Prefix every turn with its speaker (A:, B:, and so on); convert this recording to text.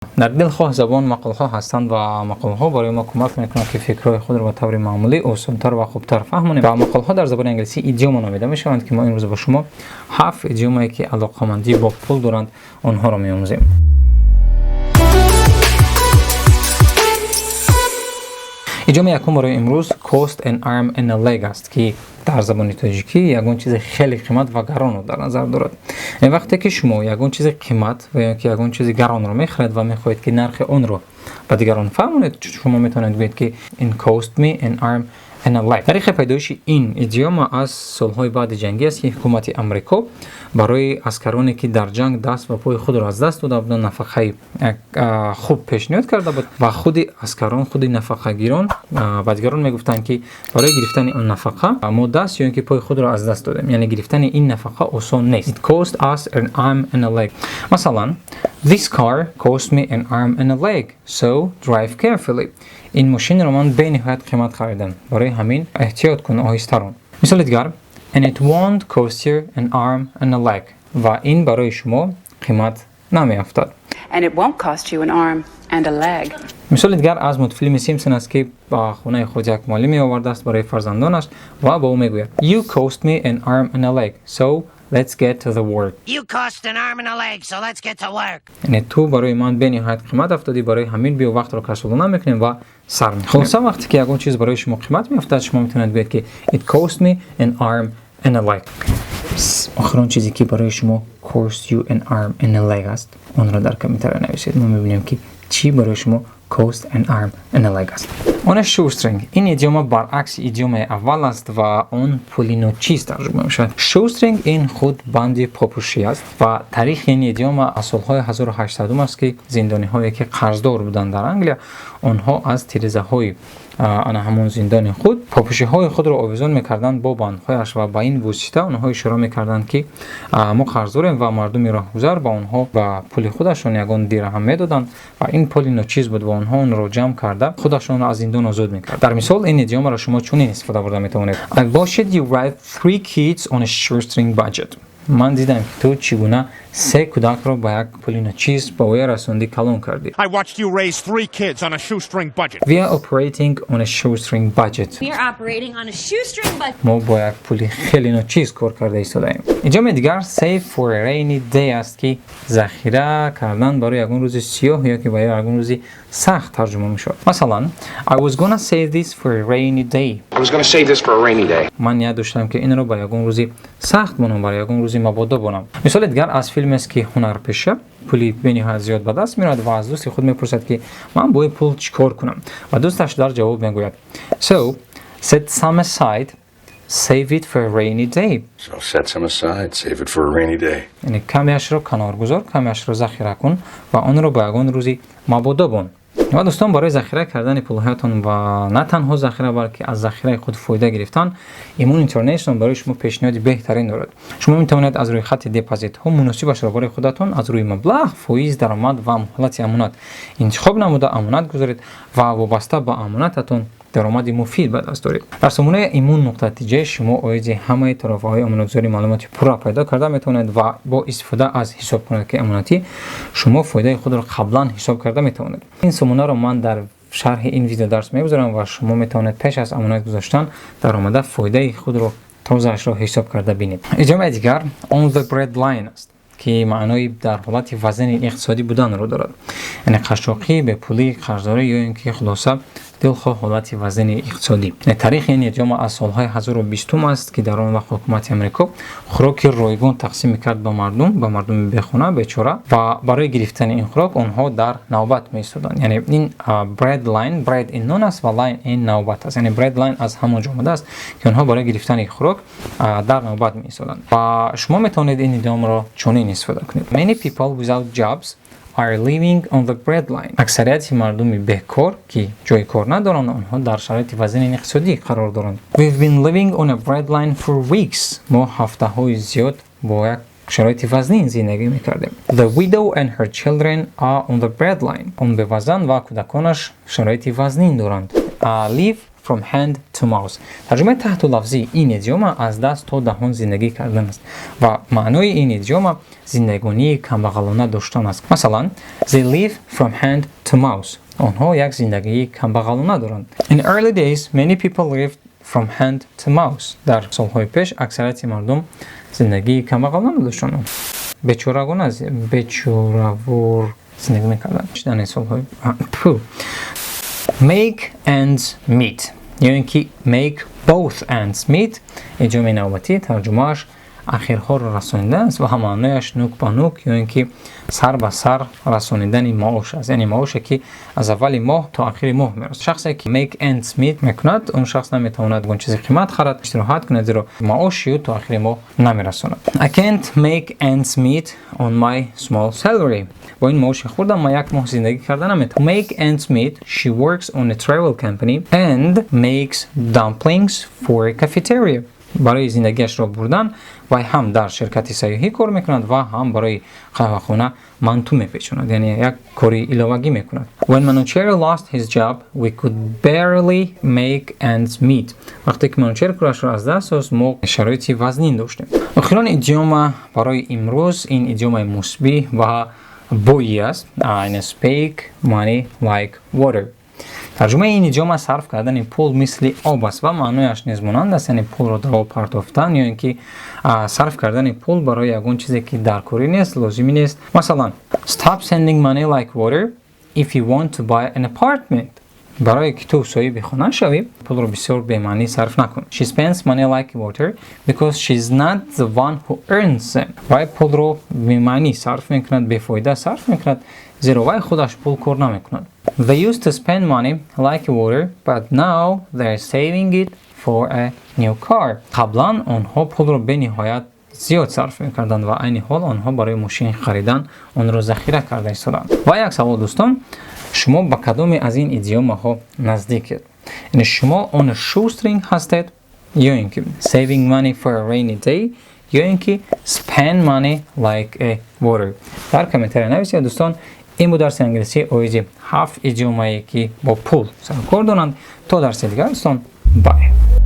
A: Дар дилхоҳ забон мақолҳо ҳастанд ва мақолҳо барои мо кӯмак мекунанд, ки фикрҳои худро ба таври маъмулӣ осонтар ва хубтар фаҳмонем. Ва мақолҳо дар забони англисӣ идиома номида мешаванд, ки мо имрӯз бо шумо ҳафт идиомае, ки алоқамандӣ бо пул доранд, онҳоро меомӯзем. Идиоми якум барои имрӯз cost an arm and a leg аст, ки дар забони тоҷикӣ ягон чизи хеле қимат ва гаронро дар назар дорад. Яъне вақте ки шумо ягон чизи қимат ва ё ки ягон чизи гаронро мехаред ва мехоҳед, ки нархи онро ба дигарон фаҳмонед, шумо метавонед гӯед, ки it cost me an arm and a leg. Таърихи пайдоиши ин идиома аз солҳои баъди ҷангӣ аст, ки ҳукумати Амрико барои аскароне, ки дар ҷанг даст ва пои худро аз даст дода буданд, нафақаи хуб пешниҳод карда буд. Ва худи аскарон, худи нафақагирон ба дигарон мегуфтанд, ки барои гирифтани он нафақа мо даст ё ин ки пои худро аз даст додем, яъне гирифтани ин нафақа осон нест. It cost us an arm and a leg. Масалан, this car cost me an arm and a leg, so drive carefully. Ин мошинро ман бениҳоят қимат харидам, барои ҳамин эҳтиёт кун, оҳиста рон. Мисоли дигар: and it won't cost you an arm and a leg. Ва ин барои шумо қимат намеафтад.
B: And it won't cost you an arm and a leg.
A: Мисоли дигар аз мультфилми Симпсон аст, ки ба хонаи худ як муаллим меовардааст барои фарзандонаш ва ба ӯ мегӯяд: You cost me an arm and a leg, so let's get to the work.
C: You cost an arm and a leg, so let's get to work.
A: Яъне ту барои ман бениҳоят қимат афтодӣ, барои ҳамин биё, вақтро касолу намекунем ва сар мекунем. Хулоса, вақте ки ягон чиз барои шумо қимат меафтад, шумо метавонед гӯед, ки it cost me an arm and a leg. Охирон чизе, ки барои шумо cost you an arm and a leg аст, онро дар комментария нависед. Мо мебинем, ки чӣ барои шумо cost an arm and a leg аст. On a shoestring. Ин идиома баръакси идиомаи аввал аст ва он пули ночиз тарҷума мешавад. Shoestring ин худ банди попӯшӣ аст ва таърихи ин идиома аз солҳои 1800 аст, ки зиндониҳое, ки қарздор буданд дар Англия, онҳо аз тирезаҳои ана ҳамон зиндони худ попӯшиҳои худро овезон мекарданд бо бандҳояш ва ба ин восита онҳо ишора мекарданд, ки мо қарздорем, ва мардуми роҳгузар ба онҳо ба пули худашон ягон дирҳам медоданд ва ин пули ночиз буд ва онҳо онро ҷамъ карда, худашонро аз зиндон озод мекард. Дар мисол, ин идиомаро шумо чунин истифода бурда метавонед: I watched you raise three kids on a shoestring budget. Ман дидам, ки ту чӣ гуна се кӯдакро ба як пули ночиз ба воя расондӣ, калон кардӣ.
D: I watched you raise three kids on a shoestring budget.
A: We are operating on a shoestring budget.
E: We are operating on a shoestring budget.
A: Мо бо як пули хеле ночиз кор карда истодаем. Идиоми дигар save for a rainy day аст, ки захира кардан барои ягон рӯзи сиёҳ ё ки барои ягон рӯзи сахт тарҷума мешавад. Масалан, I was gonna save this for a rainy day.
F: I was going to save this for a rainy day.
A: Ман ният доштам, ки инро ба ягон рӯзи сахт монам, барои ягон рӯзи мабодо бонам. Мисоли дигар аз филмест, ки ҳунарпеша пули бениҳоят зиёд ба даст меорад ва аз дӯсти худ мепурсад, ки ман бо ин пул чӣ кор кунам, ва дӯсташ дар ҷавоб мегӯяд: So set some aside, save it for a rainy day.
F: So set some aside, save it for a rainy day.
A: Яъне камеашро канор гузор, камеашро захира кун ва онро ба ягон рӯзи мабодо бон. Ва дӯстон, барои захира кардани пулҳоятон ва на танҳо захира, балки аз захираи худ фоида гирифтан, Имон Интернешнл барои шумо пешниҳоди беҳтарин дорад. Шумо метавонед аз рӯи хатти депозитҳо муносибашро барои худатон аз рӯи маблағ, фоиз, даромад ва муҳлати амонат интихоб намуда, амонат гузоред ва вобаста ба амонататон даромади муфид ба даст доред. Дар сомонаи имон.тж шумо оиди ҳамаи тарофаҳои амонатгузорӣ маълумоти пурра пайдо карда метавонед ва бо истифода аз ҳисобкунаки амонатӣ шумо фоидаи худро қаблан ҳисоб карда метавонед. Ин сомонаро ман дар шарҳи ин видеодарс мегузорам ва шумо метавонед пеш аз амонат гузоштан даромада, фоидаи худро тозаашро ҳисоб карда бинед. Идиомаи дигар on the bread line аст, ки маънои дар ҳолати вазнини иқтисодӣ буданро дорад, яъне қашшоқӣ, бепулӣ, қарздорӣ ё ин ки хулоса дилхоҳ ҳолати вазнини иқтисодӣ. Таърихи ин идиома аз солҳои 1020 аст, ки дар он вақт ҳукумати Амрико хӯроки ройгон тақсим мекард ба мардум, ба мардуми бехона, бечора, ва барои гирифтани ин хӯрок онҳо дар навбат меистоданд. Яъне ин bread line, bread ин нон аст ва line ин навбат аст, яъне bread line аз ҳамон ҷо омадааст, ки онҳо барои гирифтани хӯрок дар навбат меистоданд. Ва шумо метавонед ин идиомро чунин истифода кунед: Many people without jobs are living on the breadline. Аксарияти мардуми бекор, ки ҷои кор надоранд, онҳо дар шароити вазнини иқтисодӣ қарор доранд. We've been living on a breadline for weeks. Мо ҳафтаҳои зиёд бо як шароити вазнин зиндагӣ мекардем. The widow and her children are on the breadline. Он бевазан ва кӯдаконаш шароити вазнин доранд. Live from hand to mouth. Тарҷумаи таҳту лафзии ин идиома аз даст то даҳон зиндагӣ кардан аст ва маънои ин идиома зиндагонии камбағалона доштан аст. Масалан, they live from hand to mouth. Онҳо як зиндагии камбағалона доранд. In early days, many people lived from hand to mouth. Дар солҳои пеш аксарияти мардум зиндагии камбағалона доштанд, бечорагона, бечоравор зиндагӣ мекарданд дар солҳои. Make ends meet ё ин ки make both ends meet, идиомаи навбатӣ, тарҷумааш ахирҳоро расонидан аст ва маънояш нук ба нук ё ин ки сар ба сар расонидани маош аст, яъне маоше, ки аз аввали моҳ то ахири моҳ мерасад. Шахсе, ки make ends meet мекунад, он шахс наметавонад ягон чизи қимат харад, истироҳат кунад, зеро маоши ӯ то ахири моҳ намерасонад. I can't make ends meet on my small salary. Бо ин маоши хурдам ман як моҳ зиндагӣ карда наметавонам. Make ends meet, she works on a travel company and makes dumplings for a cafeteria. Барои зиндагиашро бурдан вай ҳам дар ширкати сайёҳӣ кор мекунад ва ҳам барои қаҳвахона манту мепечонад, яъне як кори иловагӣ мекунад. When Manucher lost his job, we could barely make ends meet. Вақте ки Манучер корашро аз даст дод, мо шароити вазнин доштем. Охирон идиома барои имрӯз, ин идиомаи мусбӣ ва боӣ аст, ин spake money like water. Тарҷумаи ин идиома сарф кардани пул мисли об аст ва маънояш низ монанд аст, яъне пулро дар об партофтан ё ин ки сарф кардани пул барои ягон чизе, ки даркорӣ нест, лозимӣ нест. Масалан, stop spending money like water if you want to buy an apartment. Барое ки ту соҳиби хона шавӣ, пулро бисёр бемаънӣ сарф накун. She spends money like water because she's not the one who earns them. Вай пулро бемаънӣ сарф мекунад, бефоида сарф мекунад, зеро вай худаш пул кор намекунад. They used to spend money like water, but now they're saving it for a new car. Қаблан онҳо пулро бениҳоят зиёд сарф мекарданд ва айни ҳол онҳо барои мошин харидан онро захира карда истоданд. Ва як савол, дӯстон: шумо ба кадоме аз ин идиомаҳо наздикед? Яъне шумо on a shoestring ҳастед ё ин ки saving money for a rainy day ё ин ки spend money like a water? Дар комментария нависед, дӯстон. Ин буд дарси англисӣ оиди ҳафт идиомае, ки бо пул сарукор доранд. То дарси дигар, дӯстон, bye.